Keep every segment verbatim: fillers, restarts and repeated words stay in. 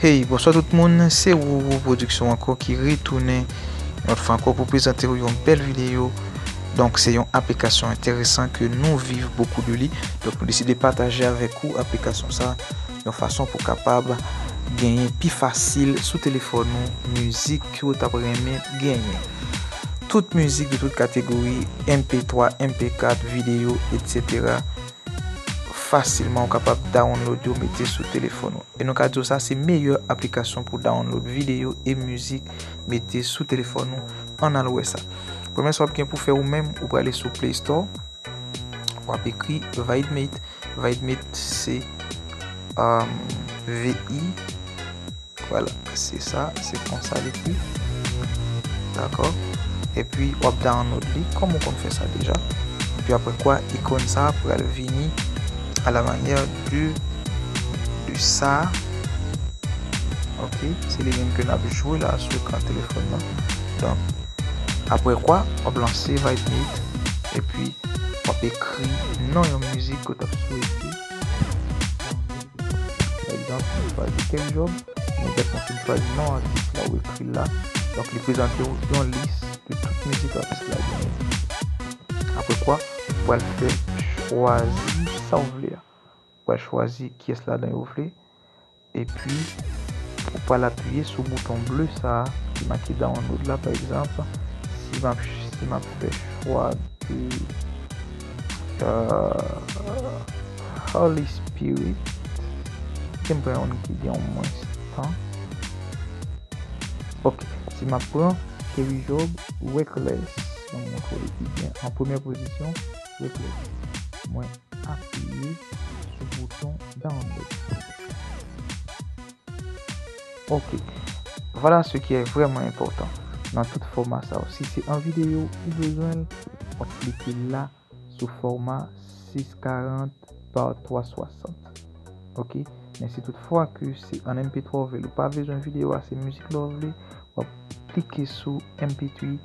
Hey, bonswa tout moun, se Roro Production ankò ki retounen yon lòt fwa ankò pou prezante w yon bèl videyo. Donk, se yon aplikasyon enteresan ke nou viv bokou de li. Donk, nou deside pataje avèk ou aplikasyon sa, yon fason pou kapab genyen pi fasil sou telefòn ou mizik ke w t ap renmen genyen. Tout mizik de tout kategori, M P twa, M P kat, videyo, et cetera. Fasilman ou kapab download yo mete sou telefòn ou. E nou ka di w sa se meyè aplikasyon pou download videyo e mizik mete sou telefòn ou. Ann al wè sa. Premye sa w ap gen pou fè ou menm, ou prale sou Play Store, w ap ekri Videmate. Videmate se, um, V I Vwala, se sa, se konsa l ekri. Dakò? Epi, w ap download li, kòm ou konn fè sa deja. Epi, apre kwa, ikòn sa a pral vini à la manière de, de ça. Ok, se li menm ke n ap jwe la sou ekran telefòn nan. Donk, apre kwa, w ap lanse Videmate. Epi, w ap ekri non yon mizik ke w t ap swete. Pa egzanp, mwen chwazi Kerry Job, mwen gen pou m fin chwazi non atis la ou ekri l la. Donk, li prezante w yon lis de tout mizik atis la genyen. Apre kwa, ou pral fè chwazi sa w vle a. Ou pral chwazi kiyès ladan yo w vle. Epi, ou pral apiye sou bouton ble sa a ki make download la, pa egzanp, si m ap, si m ap fè chwa de, euh, Holy Spirit, ke m pran youn ki gen yon mwens tan. Ok, si m ap pran Kerry Job, Reckless, m ap montre w li pi byen. An premyè pozisyon, Reckless. Mwen apiye sou bouton download. Ok. Voilà ce qui est vraiment important nan tout fòma sa yo. Si se an videyo ou bezwen l, w ap klike la sou fòma sis karant pa twa swasant. Ok? Men si toutfwa ke se an M P twa w vle l, ou pa bezwen videyo a, se mizik la w vle, w ap klike sou M P three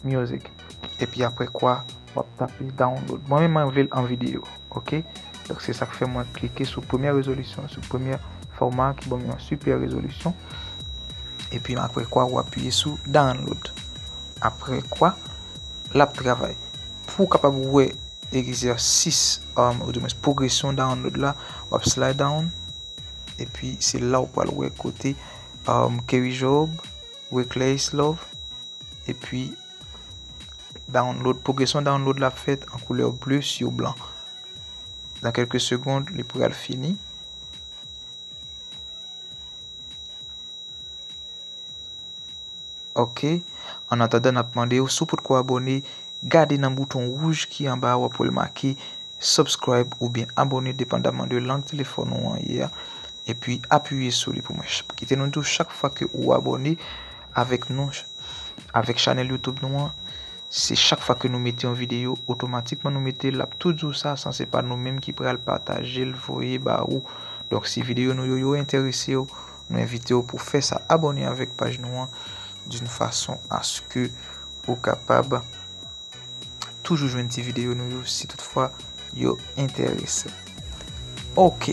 Music. Epi apre kwa, w ap tape download. Mwen menm, mwen vle l an videyo. Ok? Donk, se sa k fè mwen klike sou premyè rezolisyon, sou premyè fòma ki ban m yon sipè rezolisyon. Epi apre kwa, w apiye sou download. Apre kwa, l ap travay. Pou w kapab wè egzèsis, um, ou di mwens pwogresyon download la, w ap slide down. Epi se la w pral wè kote, um, Kerry Job, Reckless Love, epi download, pwogresyon download la ap fèt an koulè ble sou blan. Nan kèlke segond, li pral fini. Ok. An atandan, n ap mande w, si w potko abòne, gade nan bouton wouj ki anba a, w ap wè l make subscribe oubyen abòne, depandaman de lang telefòn ou an ye a. Epi apiye sou li pou mwen. Kite nou di w, chak fwa ke ou abòne avèk nou, avèk chanèl YouTube nou an, se chak fwa ke nou mete yon videyo, otomatikman nou mete l, l ap tou di w sa, san se pa nou menm ki pral pataje l, voye ba ou. Donk, si videyo nou yo, yo enterese w, nou envite w pou fè sa, abòne avèk paj nou an, d'une façon à ce que ou kapab toujou jwenn ti videyo nou yo, si toutfwa yo enterese. Ok.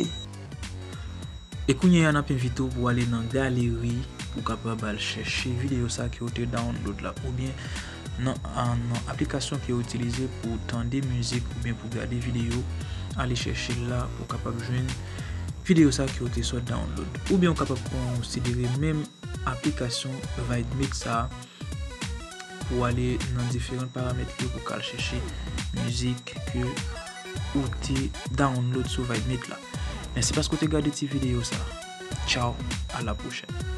E kounye a, n ap envite w pou w ale nan galeri pou w kapab al chèche videyo sa ke w te download la, oubyen nan, an, nan aplikasyon ke w itilize pou w tande mizik oubyen pou w gade videyo, ale chèche l la pou w kapab jwenn videyo sa ke w te sot download. Oubyen w kapab konsidere menm aplikasyon Videmate sa a pou w ale nan diferan paramèt yo pou w ka al chèche mizik ke ou te download sou Videmate la. Mèsi paske w te gade ti videyo sa a. Tchaw, a la pwochèn.